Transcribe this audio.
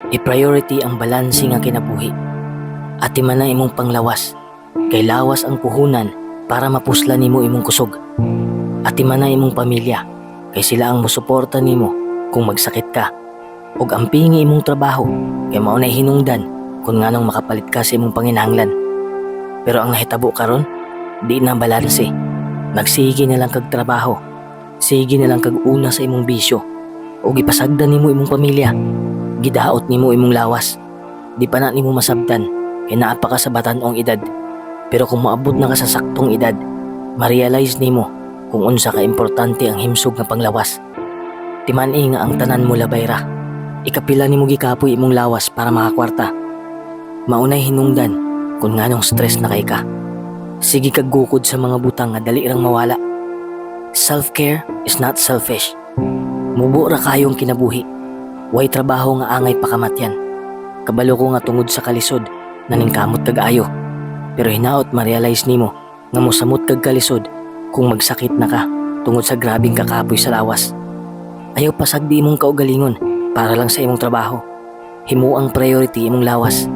I-priority ang balanse nga kinabuhi. Atiman na imong panglawas, kay lawas ang puhunan para mapusla nimo imong kusog. Atiman na imong pamilya, kay sila ang musuporta nimo kung magsakit ka. Ug ampingi imong trabaho, kay mao nay hinungdan kung nganong makapalit ka sa imong panginahanglan. Pero ang nahitabo karon, di na balanse. Nagsige na lang kag trabaho. Sige na lang kag una sa imong bisyo. Ug ipasagdan nimo imong pamilya. Gidaot nimo imong lawas. Di pa na nimo masabtan kay naa pa ka sa batan-ong edad. Pero kung moabot na ka sa saktong edad, ma-realize nimo kung unsa ka importante ang himsog nga panglawas. Timan-i nga ang tanan mo labay ra. Ikapila nimo gikapoy imong lawas para makakwarta. Maunay hinungdan kung nganong stress na kay ka. Sige kag gukod sa mga butang nga dali rang mawala. Self-care is not selfish. Mubo ra kayong kinabuhi. Way trabaho nga angay pakamatyan. Kabalo ko nga tungod sa kalisod, naningkamot kag ayo. Pero hinaot ma-realize nimo nga mosamot kag kalisod kung magsakit na ka tungod sa grabeng kakapoy sa lawas. Ayaw pasagdi imong kaugalingon para lang sa imong trabaho. Himo ang priority imong lawas.